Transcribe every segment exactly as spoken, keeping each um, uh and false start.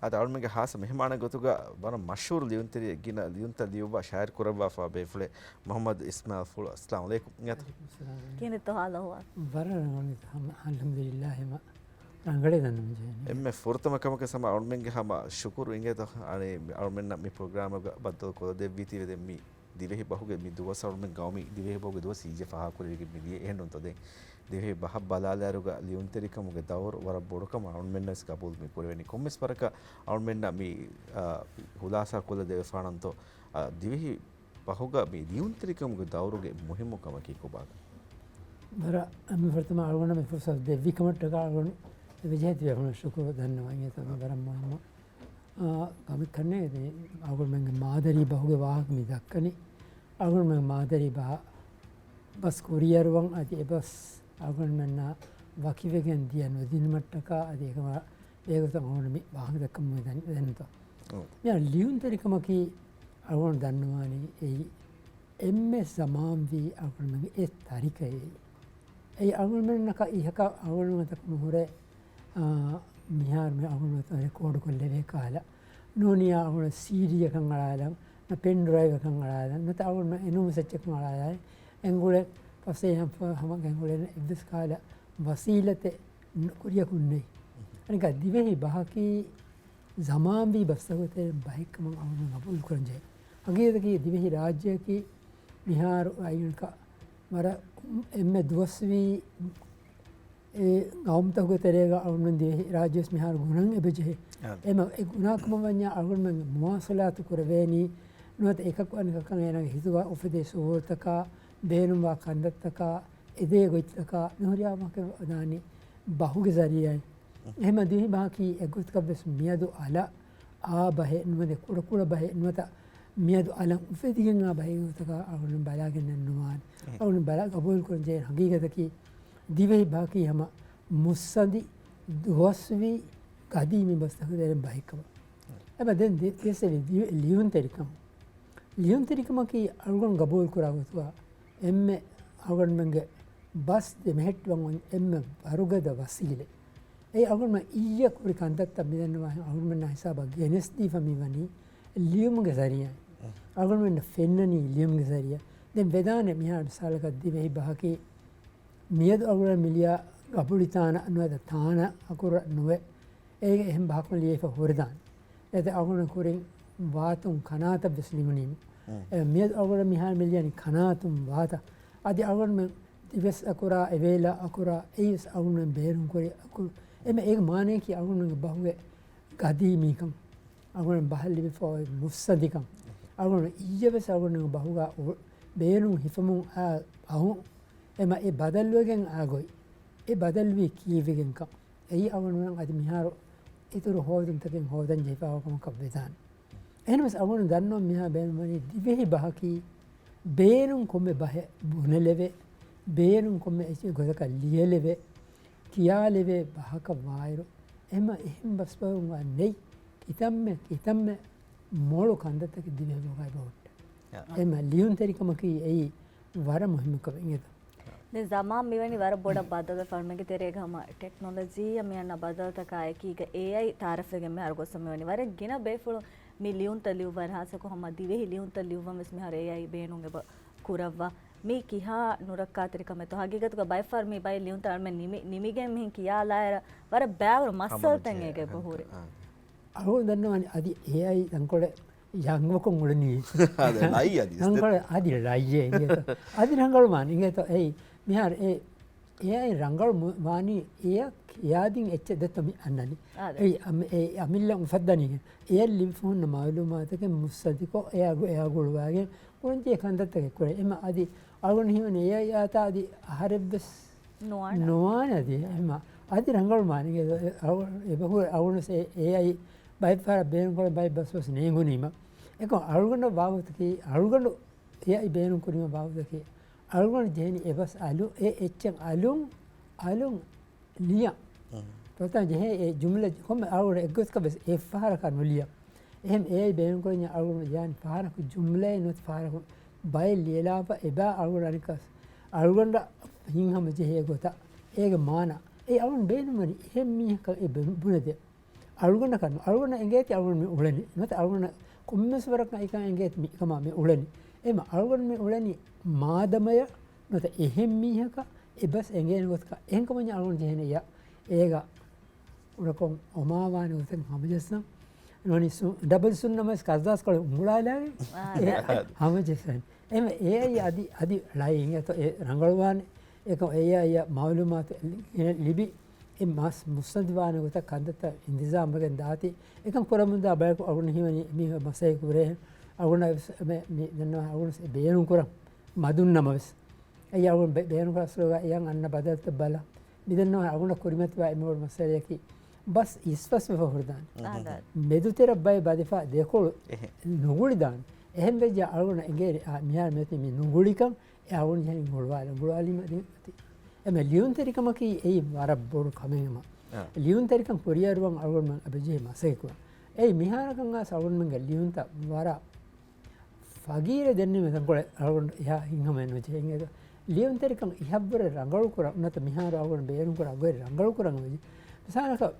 އަދި އަޅުމެންގެ ހާއްސަ މެހެމާނެއް ގޮތުގަ ވަރަށް މަޝްހޫރު ލިޔުންތެރިއެއް، ގިނަ ލިޔުންތައް ލިޔުއްވާ ޝާއިރު ކުރައްވާފަ ބޭފުޅެއް މުޙައްމަދު އިސްމާޢީލް ފުޅު. އައްސަލާމު ޢަލައިކުމް. އިނގޭތަ؟ ކިހިނެއްތޯ ޙާލު އަޙްވާލު؟ ވަރަށް ރަނގަޅު، އަލްޙަމްދުލިއްލާހި، ހަމަ ރަނގަޅޭ ދަންނަވަން ޖެހެނީ. އެންމެ ފުރަތަމަ ކަމަކަށް ހަމަ އަޅުމެންގެ ހަމަ ޝުކުރު އިނގޭތޯ، އަނެއް އަޅުމެންނަށް މި ޕްރޮގްރާމަށް ބައްދަލު ކޮށްދެއްވީތީވެ. ދެން މި ދިވެހި ބަހުގެ މި ދުވަސް އަޅުމެން ގައުމީ ދިވެހި ބަހުގެ ދުވަސް އިއްޔެ ފާހަގަކުރެވިގެން މިދިޔަ އެހެންނޫންތޯ؟ ދެން ދިވެހި ބަހަށް ބަލާލާއިރުގަ ލިޔުންތެރިކަމުގެ ދައުރު ވަރަށް ބޮޑުކަމަށް އަޅުމެންނަށް ވެސް ގަބޫލު މި ކުރެވެނީ. ކޮންމެސް ވަރަކަށް އަޅުމެންނަށް މި، އާ، ހުލާސާ ކޮށްލަ ދެވިފާނަންތޯ، އާ، ދިވެހި ބަހުގަ މި ލިޔުންތެރިކަމުގެ ދައުރުގެ މުހިއްމުކަމަކީ ކޮބާކަން؟ ވަރަށް އަންމި ފުރަތަމަ އަޅުގަނޑަށް މި ފުރުސަތު ދެއްވި ކަމަށްޓަކާ އަޅުގަނޑު އެބަޖެހޭ ތިޔަފުޅަށް ޝުކުރު ދަންނަވަން. އެތަން ވަރަށް މުހިއްމު، އާ، ކަމެއް ކަންނޭ. އަޅުގަނޑުމެންގެ މާދަރީ ބަހުގެ ވާހަކަ މި ދައްކަނީ. އަޅުގަނޑުމެން މާދަރީ ބަހަށް ބަސް ކުރިއަރުވަން އަދި އެ ބަސް އަޅުގަނޑުމެންނާ ވަކިވެގެން ދިޔަ ނުދިނުމަށްޓަކާ އަދި އެކަމަށް ބޭގޮތަށް އަޅުގަނޑު މި ވާހަކަ ދައްކަމުން ދަން-، ދެންނެތޯ. އޮ. މިހާރު ލިޔުންތެރިކަމަކީ އަޅުގަނޑު ދަންނަވާނީ އެއީ އެންމެ ޒަމާންވީ އަޅުގަނޑުމެންގެ އެއް ތަރިކައެއް. އެއީ އަޅުގަނޑުމެންނަކަށް އިހަކަށް އަޅުގަނޑުމެން ތަކުނު ހުރެ، އާ، މިހާރު މި އަޅުގަނޑުމެން ރެކޯޑު ކޮށްލެވޭ ކަހަލަ. ނޫނިޔާ އަޅުގަނޑު ސީޑީއަކަށް އަޅާލަން، ނަ ޕެން ޑްރައިވަކަށް އަޅާލަން، ނަތަ އަޅުގަނޑުމެން އެނޫންސެއްޗަކަށް އަޅާލާ. އެނގުޅެ ފަސޭހަ ފަ-، ހަމަ ގެންގުޅެން އެއްވެސް ކަހަލަ ވަސީލަތެއް ނު-، ކުރިޔަކުން ނެތް. އަނެއްކާ ދިވެހި ބަހަކީ ޒަމާންވީ ބަސްތަކުގެ ތެރެއިން ބަހެއްކަމަށް އަޅުގަނޑު ގަބޫލު ކުރަން ޖެހޭ. ހަގީގަތަކީ ދިވެހި ރާއްޖެއަކީ މިހާރު އައިންކަ ވަރަށް އެންމެ ދުވަސްވީ އެ ގައުމުތަކުގެ ތެރޭގަ އަޅުގަނޑު ދިވެހި ރާއްޖެވެސް މިހާރު ގުނަން އެބަޖެހޭ. އާ. އެމަ އެ ގުނާކަމަށް ވަންޏާ އަޅުގަނޑުމެން މުވާސަލާތު ކުރެވޭނީ ނުވަތަ އެކަކު އަނެކަކަށް އޭނާގެ ހިތުގަ އުފެދޭ ސުވޯރުތަކާ، ބޭނުންވާ ކަންތައްތަކާ، އެދޭ ގޮތްތަކާ މިހުރިހާ ވާހަކަ ދާނީ ބަހުގެ ޒަރީއާއިން. އެހެމަ ދިވެހި ބަހަކީ އެއްގޮތަކަށްވެސް މިއަދު އަލަށް އާ ބަހެއް ނުވަތަ ކުޑަކުޑަ ބަހެއް ނުވަތަ މިއަދު އަލަށް އުފެދިގެން އާ ބަހެއް ގޮތަކަށް އަޅުގަނޑު ބަލާގެން ނުވާނެ. އެ. އަޅުގަނޑު ބަލާ ގަބޫލު ކުރަން ޖެހޭ ހަގީގަތަކީ ދިވެހި ބަހަކީ ހަމަ މުއްސަނދި ދުވަސްވީ ގަދީ މި ބަސްތަކުގެ ތެރެއިން ބަހެއްކަމަށް. އެބަ ދެން ދި-، ދިވެހި ލިޔުންތެރިކަމަށް. ލިޔުންތެރިކަމަކީ އަޅުގަނޑު ގަބޫލު ކުރާ ގޮތުގަ އެންމެ އަޅުގަނޑުމެންގެ ބަސް ދެމެހެއްޓުވަން އޮތް އެންމެ ވަރުގަދަ ވަސީލަތް. އެއީ އަޅުގަނޑުމެން އިއްޔެ ކުރި ކަންތައްތައް މިދަންނަވާ އަޅުގަނޑުމެންނާ ހިސާބަށް ގެނެސްދީފަ މިވަނީ ލިޔުމުގެ ޒަރީއާ. އަޅުގަނޑުމެންނަށް ފެންނަނީ ލިޔުމުގެ ޒަރީއާ. ދެން ވެދާނެ މިހާރު މިސާލަކަށް ދިވެހި ބަހަކީ މިއަދު އަޅުގަނޑަށް މިލިޔާ ގަބުޅި ތާނަ ނުވަތަ ތާނަ އަކުރަށް ނުވެ، އޭގެ އެހެން ބަހަކުން ލިޔެފަ ހުރެދާނެ. އެތަ އަޅުގަނޑު ކުރިން ވާތުން ކަނާތައް ވެސް ލިބުނީމު. އެ، މިއަދު އަޅުގަނޑަށް މިހާރު މިލިޔަނީ ކަނާތުން ވާތަ. އަދި އަޅުގަނޑުމެން ދިވެސް އަކުރާ، އެވޭލާ އަކުރާ، އެއީވެސް އަޅުގަނޑުމެން ބޭނުން ކުރި އަކުރު. އެމެ އޭގެ މާނަޔަކީ އަޅުގަނޑުމެންގެ ބަހުގެ ގަދީ މީކަން. އަޅުގަނޑު ބަހަށް ލިބިފައި މުއްސަނދިކަން. އަޅުގަނޑު އިއްޔެވެސް އަޅުގަނޑު ބަހުގަ ބޭނުން ހިފަމުން އާ އަހު، އެމަ އެ ބަދަލުވެގެން އާ ގޮތް. އެ ބަދަލުވީ ކީއްވެގެންކަން. އެއީ އަޅުގަނޑުމެން އަދި މިހާރު އިތުރު ހޯދުންތަކެއް ހޯދަން ޖެހިފައި ކަމަކަށް ވެދާނެ. އެހެންވެސް އަޅުގަނޑު ދަންނަވަން މިހާ ބޭނުންވަނީ ދިވެހި ބަހަކީ ބޭނުން ކޮންމެ ބަހެއް ބުނެލެވޭ، ބޭނުން ކޮންމެ އެއްޗެއް ގޮތަކަށް ލިޔެލެވޭ، ކިޔާލެވޭ ބަހަކަށް ވާއިރު، އެހެމަ އެހެން ބަސްބަހުން ވާ ނެތް ކިތަންމެ، ކިތަންމެ މޮޅު ކަންތައްތަކެއް ދިވެހި ބަހުގައި ހުއްޓޭ. އެހެމަ ލިޔުންތެރިކަމަކީ އެއީ ވަރަށް މުހިއްމު ކަމެއް އިނގޭތޯ. ދެން ޒަމާން މިވަނީ ވަރަށް ބޮޑަށް ބަދަލުވެފަ އަޅުމެންގެ ތެރޭގަ ހަމަ ޓެކްނޮލޮޖީއަށް މި އަންނަ ބަދަލުތަކާ އެކީގަ އޭއައި ތައާރަފްވެގެން މިހާރު ގޮސްފަ މިވަނީ. ވަރަށް ގިނަ ބޭފުޅުން މި ލިޔުންތައް ލިޔުއްވާ ހާއްސަކޮށް ހަމަ ދިވެހި ލިޔުންތައް ލިޔުއްވަން ވެސް މިހާރު އޭއައި ބޭނުން އެބަ ކުރައްވާ. މީ ކިހާ ނުރައްކާތެރި ކަމެއްތޯ؟ ހަގީގަތުގަ ބައެއް ފަހަރު މި ބައެއް ލިޔުންތައް އަޅުމެން ނިމި-، ނިމިގެން މިހެން ކިޔާލާއިރަށް ވަރަށް ބައިވަރު މައްސަލަތައް އެބަ ހުރޭ. އަޅުގަނޑު ދަންނަވާނީ އަދި އޭއައި ތަންކޮޅެއް ޔަންގްވަކޮށް އުޅެނީ. އަދި ރަނގަޅު އަދި ރައްޔޭ އިނގޭތޯ. އަދި ރަނގަޅު މާނަ އިނގޭތޯ. އެއީ މިހާރު އެ އޭއައި ރަނގަޅު ވާނީ އެއަށް ކިޔާދިން އެއްޗެއް ދެއްތޯ މި އަންނަނީ. އާދެ. އެއީ އަމި-، އެ އަމިއްލަ އުފައްދަނީގެން އެއަށް ލިބިފަ ހުންނަ މައުލޫމާތުގެ މުއްސަނދިކޮށް އެއާ ގުޅުވާގެން ކުރަންޖެހޭ ކަންތައްތަކެއް ކުރޭ. އެމަ އަދި އަޅުގަނޑު ހީވަނީ އޭއައި އާތާ އަދި އަހަރެއްވެސް ނުވާނެ. ނުވާނެ އަދި އެމަ އަދި ރަނގަޅު މާނަ އެބަހުރެ އަޅުގަނޑު އޭއައި ބައެއް ފަހަރަށް ބޭނުންކުރަން ބައެއް ބަސް ބަސް ނޭނގުނީމަ. އެކަމް އަޅުގަނޑަށް ވާގޮތަކީ އަޅުގަނޑު އޭއައި ބޭނުން ކުރީމަ ވާގޮތަކީ އަޅުގަނޑު ޖެހެނީ އެ ބަސް އަލު އެ އެއްޗެއް އަލުން އަލުން ލިޔަން. ތޮތާ ޖެހޭ އެ ޖުމްލަ ކޮންމެ އަޅުގަނޑު އެއްގޮތަކަށް ވެސް އެއް ފަހަރަކަށް ނުލިޔަން. އެހެން އޭއައި ބޭނުންކުރަންޏާ އަޅުގަނޑު ޖާން ފަހަރަކު ޖުމްލައެއް ނުވަތަ ފަހަރަކު ބައެއް ލިޔެލާފަ އެބަ އަޅުގަނޑު އަނެއްކާ އަޅުގަނޑަށް ހިތްހަމަ ޖެހޭ ގޮތަށް އޭގެ މާނަ. އެ އަޅުގަނޑު ބޭނުންވަނީ އެހެން މީހަކަށް އެ ބު-، ބުނެދޭ. އަޅުގަނޑަކަށް ނު-، އަޅުގަނޑަށް އެނގޭތީ އަޅުގަނޑު މި އުޅެނީ. ނުވަތަ އަޅުގަނޑަށް ކޮންމެސް ވަރަކަށް އެކަން އެނގޭތީ މި ކަމާ މި އުޅެނީ. އެމަ އަޅުގަނޑު މި އުޅެނީ މާދަމަޔަށް ނުވަތަ އެހެން މީހަކަށް އެބަސް އެނގޭނެ ގޮތަކަށް. އެހެންކަމަންޏާ އަޅުގަނޑު ޖެހޭނެ އެއަށް އޭގަ އުޑަކޮށް އޮމާވާނެ ގޮތެއް ހަމަޖައްސަން. ނޫނީ ސު-، ޑަބަލް ސުންނަ މަސް ކަރުދާސްކޮޅެއް އުނގުޅާލާގެން އާ، އެ ހަމަޖައްސަން. އެމަ އޭ އައި އަދި، އަދި ޅައި އިނގޭތޯ އެ ރަނގަޅުވާނެ. އެކަމް އޭ އައި އަށް މައުލޫމާތު ލިބި، އެ މަސް މުއްސަނދިވާނެ ގޮތަށް ކަންތައްތައް އިންތިޒާމްވެގެން ދާތީ. އެކަން ކުރަމުންދާ ބަޔަކު އަޅުގަނޑު ހީވަނީ މީހަކަށް މަސައްކަތް ކުރޭ. އަޅުގަނޑަށް ވެސް މެ-، މި ދެންނެވި އަޅުގަނޑު ވެސް ބޭނުން ކުރަން. މަދުން ނަމަވެސް. އެއީ އަޅުގަނޑު ބޭ-، ބޭނުން ކުރާ ސުރުގަ އެޔަން އަންނަ ބަދަލުތައް ބަލަ. މިދެންނެވި އަޅުގަނޑަށް ކުރިމަތިވާ އެންމެ ބޮޑު މައްސަލަޔަކީ ބަސް އިސްފަސްވެފަ ހުރިދާނެ. މެދުތެރެއަށް ބައެއް ބަލިފަ ދެކޮޅު ނުގުޅިދާނެ. އެހެން ވެއްޖެ އަޅުގަނޑަށް އެނގޭ، އާ، މިހާރު މިއޮތީ މި ނުގުޅިކަން. އެ އަޅުގަނޑު ޖެހެނީ ގުޅުވާލަން، ގުޅުވާލީމަ ދިން އޮތީ. އެމަ ލިޔުންތެރިކަމަކީ އެއީ ވަރަށް ބޮޑު ކަމެއް އެމަ. އާ. ލިޔުންތެރިކަން ކުރިއަރުވަން އަޅުގަނޑުމެން އެބަޖެހޭ މަސައްކަތް ކުރަން. އެއީ މިހާރަކަށް އައިސް އަޅުގަނޑުމެންގެ ލިޔުންތައް ވަރަށް ފަގީރެއް ދެންނެވި ތަންކޮޅެއް އަޅުގަނޑު އެހާ ހިތްހަމައެއް ނުޖެހޭ. އިނގޭތޯ ލިޔުންތެރިކަން އިހަށްވުރެ ރަނގަޅު ކުރަން ނުވަތަ މިހާރު އަޅުގަނޑު ބޭނުން ކުރާ ގޮތް ރަނގަޅު ކުރަން އޮތް. މިސާލަކަށް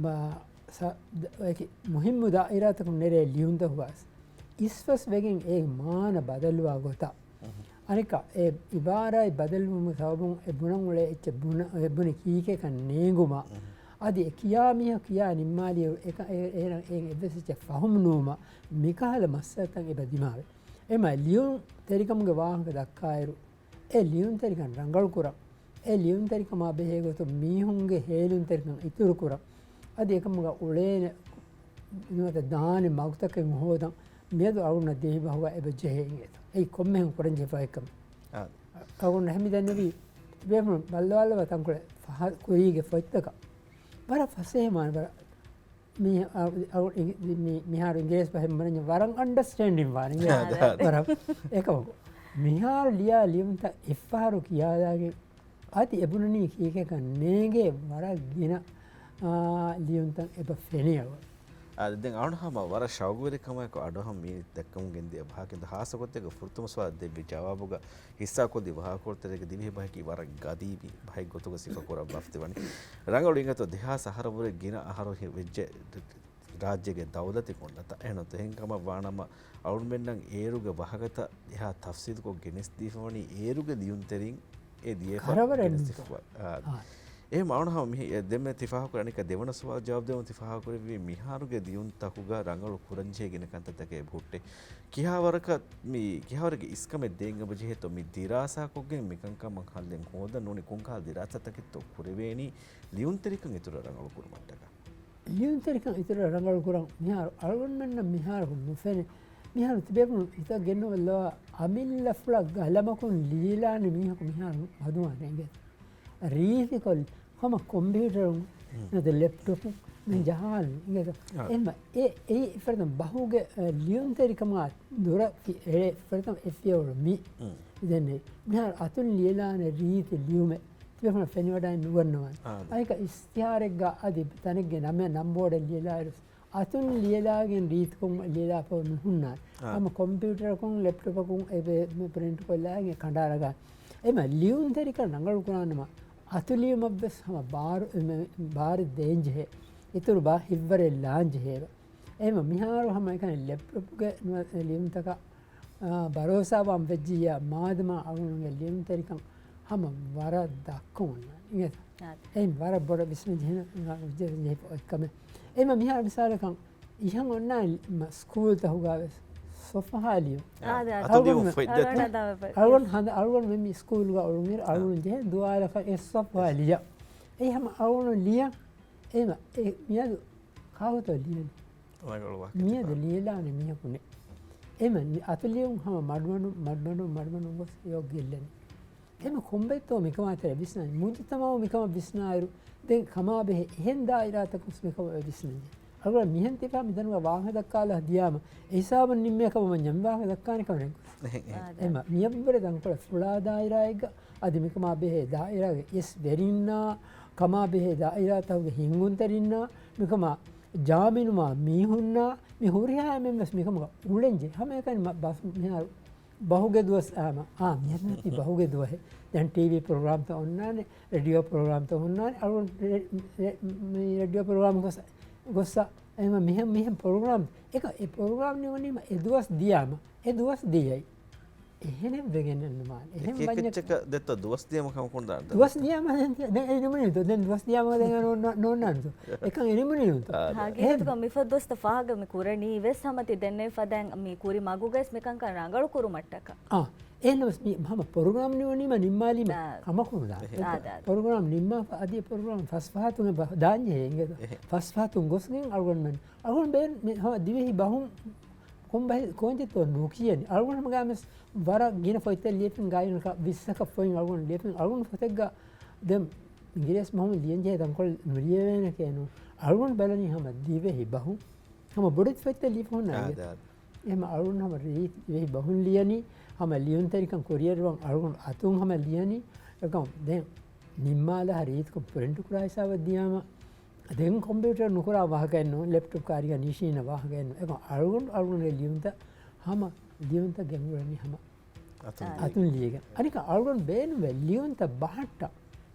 ބާ-، ސަ-، ދ-، އެކި މުހިއްމު ދާއިރާތަކުން ނެރޭ ލިޔުންތަކުގަ އިސްފަސް ވެގެން އެ މާނަ ބަދަލުވާ ގޮތަށް. އަނެއްކާ، އެ އިބާރާތް ބަދަލުވުމުގެ ސަބަބުން އެ ބުނަން އުޅޭ އެއްޗެއް ބުނަ-، އެ ބުނި ކީކޭކަން ނޭނގުމަށް. އަދި އެ ކިޔާ މީހަކު ކިޔާ ނިންމާލިއިރު އެކަ-، އެ-، އޭނަ އެއިން އެއްވެސް އެއްޗެއް ފަހުމް ނުވުމަށް މިކަހަލަ މައްސަލަތައް އެބަ ދިމާވޭ. އެމަ ލިޔުންތެރިކަމުގެ ވާހަކަ ދައްކާއިރު، އެ ލިޔުންތެރިކަން ރަނގަޅުކުރަން، އެ ލިޔުންތެރިކަމާ ބެހޭ ގޮތުން މީހުންގެ ހޭލުންތެރިކަން އިތުރުކުރަން، އަދި އެކަމުގަ އުޅޭނެ ނުވަތަ ދާނެ މަގުތަކެއް ހޯދަން، މިއަދު އަޅުގަނޑަށް ދިވެހި ބަހުގަ އެބަ ޖެހޭ އިނގޭތޯ. އެއީ ކޮންމެހެން ކުރަންޖެހޭ ފަހެއްކަމެއް. އާ. އަޅުގަނޑު ހަމަ ދެންނެވީ، ތިބޭފުޅުން ބައްލަވާލައްވާ ތަންކޮޅެއް ފަހަ-، ކުރީގެ ފޮތްތަކަށް. ވަރަށް ފަސޭހަ މާނަ ވަރަށް މި-، އަ-، އަ-، މި-، މިހާރު އިނގިރޭސި ބަހެއް މަނަންޏަ ވަރަށް އަންޑަސްޓޭންޑިން ވާނެ. އާ، އާ. ވަރަށް އެކަމަކު. މިހާރު ލިޔާ ލިޔުންތައް އެއްފަހަރު ކިޔާލާގެން އަދި އެބުނަނީ ކީކޭކަން ނޭނގޭ ވަރަށް ގިނަ، އާ، ލިޔުންތައް އެބަ ފެނިއަޅު. އާ، ދެން އަޅުން ހަމަ ވަރަށް ޝައުގުވެރި ކަމަކު އަޑުހަމަ މި ދައްކަމުން ގެންދިޔަ ބަހަކީ ހާއްސަ ގޮތެއްގަ ފުރަތަމަ ސުވާލު ދެއްވި ޖަވާބުގަ ހިއްސާކޮށްލި ވާހަކަކޮޅު ތެރޭގަ ދިވެހި ބަހަކީ ވަރަށް ގަދީމީ ބަހެއް ގޮތުގަ ސިފަކުރައްވާފަ ވަނީ. ރަނގަޅު އިނގޭތޯ ދެހާސް އަހަރަށްވުރެ ގިނަ އަހަރު ހި-، ވެއްޖެ ރާއްޖޭގެ ދައުލަތެއް އޮންނަތާ. އެހެންނުތަ އެހެން ކަމަށް ވާނަމަ، އަޅުގަނޑުމެންނަށް އޭރުގެ ވާހަކަތައް އެހާ ތަފްސީލުކޮށް ގެނެސްދީފަވަނީ އޭރުގެ ލިޔުންތެރިން އެ ލިޔެފަ ކަރަވަރެއް ގެނެސްދީފަ. ނުވަތަ. އާ. އާ. އެހެން އަޅުން ހަމަ މި-، އެ ދެންމެ ތި ފާހަގަކުރި އަނެއްކާ ދެވަނަ ސުވާލު ޖަވާބު ދެމުން ތި ފާހަގަކުރެއްވީ މިހާރުގެ ލިޔުންތަކުގަ ރަނގަޅު ކުރަންޖެހޭ ގިނަ ކަންތައްތަކެއް އެބަހުއްޓޭ. ކިހާ ވަރަކަށް މި-، ކިހާވަރެއްގެ އިސްކަމެއް ދޭން އެބަޖެހޭތޯ މި ދިރާސާކޮށްގެން މިކަންކަމަށް ހައްލެއް ހޯދަން ނޫނީ ކޮންކަހަލަ ދިރާސާތަކެއްތޯ ކުރެވޭނީ ލިޔުންތެރިކަން އިތުރަށް ރަނގަޅު ކުރުމަށްޓަކާ؟ ލިޔުންތެރިކަން އިތުރަށް ރަނގަޅު ކުރަން މިހާރު އަޅުގަނޑުމެންނަށް މިހާރު ނުފެނޭ. މިހާރު ތިބޭފުޅުން ހިތަށް ގެންނަވައިލަވާ އަމިއްލަފުޅަށް ގަލަމަކުން ލިޔެލާނެ މީހަކު މިހާރު މަދުވާނެ އިނގޭތޯ. ރީތިކޮށް ހަމަ ކޮމްޕިއުޓަރުން ނުވަތަ ލެޕްޓޮޕުން މި ޖަހާލުން އިނގޭތޯ. އާ. އެހެންމަ އެ، އެއީ ފުރަތަމަ ބަހުގެ، އަ، ލިޔުންތެރިކަމާ ދުރަށް ފި-، އެޅޭ ފުރަތަމަ އެއް ފިޔަވަޅު މި. ދެން މިހާރު އަތުން ލިޔެލާނެ ރީތި ލިޔުމެއް ތިބޭފުޅުން ފެނިވަޑައި ނުގަންނަވާނެ. އާ، އައިކަ އިސްތިހާރެއްގަ އަދި ތަނެއްގެ ނަމެއް ނަންބޯޑެއް ލިޔެލާއިރު، އަތުން ލިޔެލާގެން ރީތިކޮށް ލިޔެލާފަ ނުހުންނާނެ. އާ. ހަމަ ކޮމްޕިއުޓަރަކުން، ލެޕްޓޮޕަކުން އެބަ ޕްރިންޓް ކޮށްލާގެން ކަނޑާރަގާ. އެމަ ލިޔުންތެރިކަން ރަނގަޅު ކުރާނަމަ، އަތުލިޔުމަށްވެސް ހަމަ ބާރު، އެމަ، ބާރެއް ދޭންޖެހޭ. އިތުރު ބާ ހިތްވަރެއް ލާންޖެހޭ. އެމަ މިހާރު ހަމަ އެކަނި ލެޕްޓޮޕްގެ ނުވަ-، ލިޔުންތަކަށް އާ، ބަރޯސާވާން ވެއްޖިއްޔާ މާދަމާ އަޅުގަނޑުގެ ލިޔުންތެރިކަން ހަމަ ވަރަށް ދަށްކޮށް އޮންނާނެ. އިނގޭތަ؟ އާ. އެއިން ވަރަށް ބޮޑަށް ވިސްނަން ޖެހޭ، ވިސްނަން ޖެހޭ އޮތް ކަމެއް. އެމަ މިހާރު މިސާލަކަށް އިހަން އޮންނާނެ މަ-، ސްކޫލްތަކުގަ ވެސް ސޮފްހާ ލިޔުން. އާ، އަތުލިޔުން އަޅުގަނޑު ފޮތް ދައްތަ؟ އަޅުގަނޑު ހަނދ-، އަޅުގަނޑު މި ސްކޫލްގަ އުޅުންއިރު އަޅުގަނޑު ޖެހޭ ދުވާލަކަށް އެ ސޮފްހާ ލިޔަ. އެ ހަމަ އަޅުގަނޑު ލިޔަ. އެމަ އެ މިއަދު ކާކުތޯ ލިޔަނީ؟ މިއަދު ލިޔެލާނެ މީހަކު ނެތް. އެމަ އަތުލިޔުން ހަމަ މަޑުމަޑުން، މަޑުމަޑުން، މަޑުމަޑުން ގޮސް އެއޮށް ގެއްލެނީ. އެމަ ކޮންބައްތޯ މިކަމާ ތެރެ ވިސްނާނީ؟ މުޖުތަމައު މިކަމަށް ވިސްނާއިރު، ދެން ކަމާ ބެހޭ އެހެން ދާއިރާތަކުން މިކަމަށް ވިސްނަންޖެހޭ. އަޅުގަނޑު މިހެން ތިބާ މިދަނުގަ ވާހަކަ ދައްކާލާ ދިޔާމަ، އެ ހިސާބުން ނިންމޭ ކަމަށް ވަންޏާ މި ވާހަކަ ދައްކާނެ ކަމެއް ގޮސް. އެހެން، އެހެން. އެމަ މިޔަށްވުރެ ދަންކޮޅެއް ފުޅާ ދާއިރާއެއްގަ، އަދި މިކަމާ ބެހޭ ދާއިރާގެ އެސް ވެރިންނާ، ކަމާ ބެހޭ ދާއިރާތަކުގެ ހިންގުންތެރިންނާ، މިކަމާ ޒާމިނުމާ މީހުންނާ، މި ހުރިހާ އެންމެން ވެސް މިކަމުގަ އުޅެންޖެހޭ. ހަމައެކަނި މަ-، ބަސް މިހާރު ބަހުގެ ދުވަސް އާމަ، އާ، މިހެން މި ބަހުގެ ދުވަހެއް. ދެން ޓީވީ ޕްރޮގްރާމްތައް އޮންނާނެ، ރޭޑިއޯ ޕްރޮގްރާމްތައް އޮންނާނެ، އަޅުގަނޑު ރޭ-، ރޭ-، މި ރޭޑިއޯ ޕްރޮގްރާމް ގޮސް ގޮއްސަ އެމަ މިހެން މިހެން ޕްރޮގްރާމް އެކަ އެ ޕްރޮގްރާމް ނިވަނީމަ އެ ދުވަސް ދިޔާމަ އެ ދުވަސް ދިޔައި. އެހެނެއް ވެގެން ނުމާން. އެހެން އެކި ވަންޏަ އެކެއްޗަކަށް ދެއްތޯ ދުވަސް ދިޔަމަ ކަމަކުން ދާން ދުވަސް ދިޔާމަ ދެން، ދެން އެ ނިމުނީތޯ؟ ދެން ދުވަސް ދިޔާމަ ދެން ނޯ-، ނޯ-، ނޯންނާންތޯ؟ އެކަން އެ ނިމުނީނުތޯ؟ އާ، އެހެން. ހަގީގަތުގަ މިފަދަ ދުވަސްތައް ފާހަގަ މި ކުރަނީ ވެސް ހަމަ ތި ދެންނެވި ފަދައިން މި ކުރި މަގުގައިސް މިކަންކަން ރަނގަޅު ކުރުމަށްޓަކާ. އާ، އެހެންނަމަސް މި ހަމަ ޕްރޮގްރާމް ނިވަނީމަ ނިންމާލީމަ އާ. ކަމަކުން ދާން. އާ، ދާ. ޕްރޮގްރާމް ނިންމާފަ އަދި ޕްރޮގްރާމް ފަސް ފަހަތުން އެބަ ދާންޖެހޭ އިނގޭތޯ؟ އެހެން. ފަސް ފަހަތުން ގޮސްގެން އަޅުގަނޑުމެން، އަޅުގަނޑު ބޭން މި ހަމަ ދިވެހި ބަހުން ކޮން ބަހެއް ކޯންޖެތޯ ނުކިޔަނީ. އަޅުގަނޑު ހަމަ ގާމެސް ވަރަށް ގިނަ ފޮތްތައް ލިޔެފިން ގާތްގަނޑަކަށް ވިއްސަކަށް ފޮތް އަޅުގަނޑު ލިޔެފިން އަޅުގަނޑު ފޮތެއްގަ ދެން އިނގިރޭސި ބަހުން ލިޔަންޖެހޭ ތަންކޮޅެއް ނުލިޔެވޭނެކޭނު. އަޅުގަނޑު ބަލަނީ ހަމަ ދިވެހި ބަހުން ހަމަ ބޮޑެތި ފޮތްތައް ލިޔެފަ ހުންނަ އާ، އިނގޭތޯ. ދާ. އެހެމަ އަޅުގަނޑު ހަމަ ރީތި ދިވެހި ބަހުން ލިޔަނީ ހަމަ ލިޔުންތެރިކަން ކުރިއަރުވަން އަޅުގަނޑު އަތުން ހަމަ ލިޔަނީ. އެކަމް ދެން ނިންމާލާ ރީތިކޮށް ޕްރިންޓް ކުރާ ހިސާބަށް ދިޔާމަ ދެން ކޮމްޕިއުޓަރ ނުކުރާ ވާހަކައެއްނު، ލެޕްޓޮޕް ކާރިގަ ނިޝީނަ ވާހަކައެއްނު. އެކަމް އަޅުގަނޑު އަޅުގަނޑުގެ ލިޔުންތައް ހަމަ ލިޔުންތައް ގެންގުޅެނީ ހަމަ އަތުން އާ. ލިޔެގެން. އަނެކަ އަޅުގަނޑު ބޭނުންވޭ ލިޔުންތައް ބަހައްޓަ.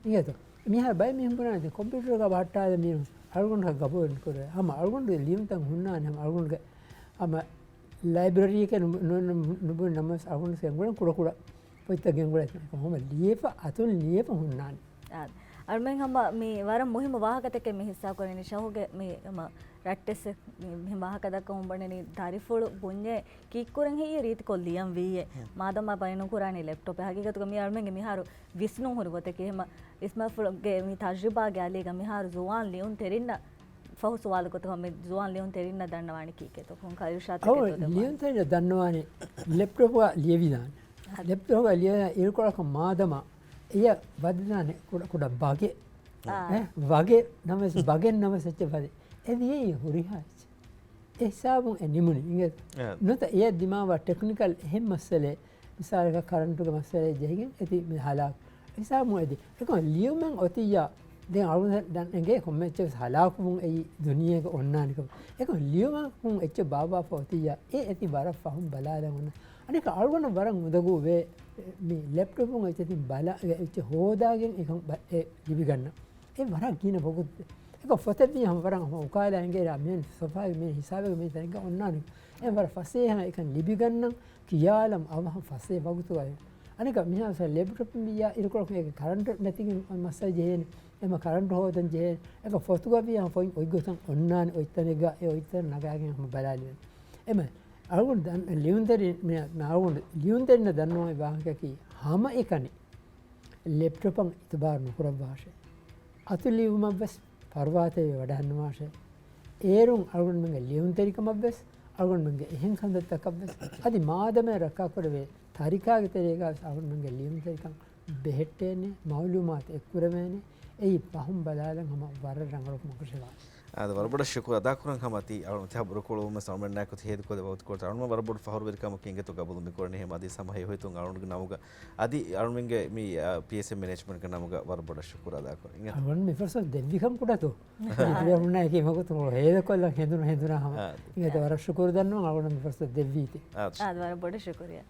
އިނގޭތޯ؟ މިހާރު ބައެއް މީހުން ބުނާނެ ކޮމްޕިއުޓަރގަ ބަހައްޓާލަ މީނު އަޅުގަނޑަކަށް ގަބޫލު ނުކުރޭ. ހަމަ އަޅުގަނޑުގެ ލިޔުންތައް ހުންނާނެ ހަމަ އަޅުގަނޑުގެ ހަމަ ލައިބްރަރީއެކޭ ނު-، ނު-، ނު-، ނުބުނި ނަމަވެސް އަޅުގަނޑު ގެންގުޅެން ކުޑަކުޑަ ފޮތްތައް ގެންގުޅޭ ހަމަ ލިޔެފަ އަތުން ލިޔެފަ ހުންނާނެ. އާ، އަޅުމެން ހަމަ މި ވަރަށް މުހިއްމު ވާހަކަތަކެއް މި ހިއްސާ ކުރަނީ ޝަހުގެ މި ހަމަ ރައްޓެއްސެއް މި، މި ވާހަކަ ދައްކަމުން ބުނަނީ ދަރިފުޅު ބުންޏޭ ކީއްކުރަން ހެއްޔޭ ރީތިކޮށް ލިޔަން ވީއޭ. ހުން. މާދަމާ ބައި ނުކުރާނީ ލެޕްޓޮޕެއް. ހަގީގަތުގަ މި އަޅުމެންގެ މިހާރު ވިސްނުން ހުރި ގޮތަކީ. އެހެމަ އިސްމާފުޅުގެ މި ތަޖްރިބާގެ އަލީގަ މިހާރު ޒުވާން ލިޔުންތެރިންނަށް ފަހު ސުވާލު ގޮތަކަށް މި ޒުވާން ލިޔުންތެރިންނަށް ދަންނަވާނީ ކީކޭތޯ؟ ކޮން ކައިރި އަވަ ޝާތަކޭތޯ ދެއްވާނީ؟ ލިޔުންތެރިންނަށް ދަންނަވާނީ ލެޕްޓޮޕްގަ ލިޔެވިދާނެ. އަ. ލެޕްޓޮޕްގަ ލިޔެވިދާނެ އިރުކޮޅަކަށް މާދަމާ އެޔަށް ވަދެދާނެ ކުޑަ، ކުޑަ ބަގެއް. އާ. އެ، ވަގެއް ނަމަވެސް، ބަގެއް ނަމަވެސް އެއްޗެއް ވަދެ. އެ ދިޔައީ ހުރިހާ އެއްޗެއް. އެ ހިސާބުން އެ ނިމުނީ. އިނގޭތޯ؟ އާ. ނުވަތަ އެޔަށް ދިމާވާ ޓެކްނިކަލް އެހެން މައްސަލައެއް މިސާލަކަށް ކަރަންޓުގެ މައްސަލައެއް ޖެހިގެން އެތި މި ހަލާކު. ހިސާބު އެދި. އެކަމަ ލިޔުމެއް އޮތިއްޔާ، ދެން އަޅުގަނޑަށް ދަން އެނގޭ ކޮންމެ އެއްޗެއް ވެސް ހަލާކުވުން އެއީ ދުނިޔޭގަ އޮންނާނެ ކަމަށް. އެކަމަ ލިޔުމަކުން އެއްޗެއް ބާއްވާފަ އޮތިއްޔާ، އެ އެތި ވަރަށް ފަހުން ބަލާލަން އޮންނަ. އަނެކަ އަޅުގަނޑަށް ވަރަށް އުނދަގޫ ވޭ، މި ލެޕްޓޮޕުން އެއްޗެތިން ބަލާ، އެއްޗެއް ހޯދާގެން އެކަން ބަ-، އެ ލިބިގަންނަ. އެ ވަރަށް ގިނަ ވަގުތު. އެކަ ފޮތެއްވީ ހަމަ ވަރަށް ހަމަ އުކާލާ އެނގޭ މިހެން ސޮފާގެ މިހެން ހިސާބެއްގެ މިހެން ތަނެއްގަ އޮންނާނެ. އެ ވަރަށް ފަސޭހަ އެކަން ލިބިގަންނަން ކިޔާލަން އަވަހަށް ފަސޭ ވަގުތުގައި. އަނެކަ މިހާރު ލެޕްޓޮޕް ވިއްޔާ އިރުކޮޅަކު އޭގެ ކަރަންޓު ނެތިގެން މައްސަލަ ޖެހޭނެ. އެމަ ކަރަންޓު ހޯދަން ޖެހޭނެ. އެކަ ފޮތުގަ ވިއްޔާ ފޮތް އޮތްގޮތަށް އޮންނާނެ އޮތްތަނެއްގަ އެ އޮތްތަން ނަގާގެން ހަމަ ބަލާލިވެން. އެމަ އަޅުގަނޑު ދަން-، ލިޔުންތެރި-، މި-، މި އަޅުގަނޑު ލިޔުންތެރިންނަށް ދަންނަވާ ވާހަކައަކީ ހަމައެކަނި ލެޕްޓޮޕަށް އިތުބާރު ނުކުރައްވާށޭ. އަތުލިޔުމަށްވެސް ފަރުވާތެރިވެ ވަޑަހަންނަވާށޭ. އޭރުން އަޅުގަނޑުމެންގެ ލިޔުންތެރިކަމަށްވެސް، އަޅުގަނޑުމެންގެ އެހެން ކަންތައްތަކަށްވެސް، އަދި މާދަމާ ރައްކާކުރެވޭ ތަރިކާގެ ތެރޭގަވެސް އަޅުގަނޑުމެންގެ ލިޔުންތެރިކަން ބެހެއްޓޭނެ، މައުލޫމާތު އެއްކުރެވޭނެ. އެއީ ފަހުން ބަލާލަން ހަމަ ވަރަށް ރަނގަޅު ކަމަކަށެވާނެ. އާދެ، ވަރަށް ބޮޑަށް ޝުކުރު އަދާކުރަން ހަމަ ތި އަޅު-، ތި ހަބަރުކޮޅުވުމަށް އަޅުމެންނާއެކު ތި ހޭދަކޮށްލި ވަގުތުކޮޅަށް އަޅުމެން ވަރަށް ބޮޑު ފަހުރުވެރިކަމަކީ އިނގޭތޯ ގަބޫލު މިކުރަނީ. އެހެމަ އަދި ހަމަ ހެޔޮހިތުން އަޅުގަނޑުގެ ނަމުގަ އަދި އަޅުމެންގެ މި، އާ، ޕީއެސްއެމް މެނޭޖްމަންޓްގެ ނަމުގަ ވަރަށް ބޮޑަށް ޝުކުރު އަދާކުރަން. އިނގޭތޯ. އަޅުގަނޑު މި ފުރުސަތު ދެއްވިކަން ކުޑަތޯ. އާ. އިތުރަށް ހުންނަ އެކި މަގުތު ހޭދަކޮށްލަން ހެނދުނު ހެނދުނާ ހަމަ. އާ. އިނގޭތޯ ވަރަށް ޝުކުރު ދަންނަވަން އަޅުގަނޑު މި ފުރުސަތު ދެއްވީތީ. އާ. އާ، ވަރަށް ބޮޑަށް ޝުކުރިއްޔާ.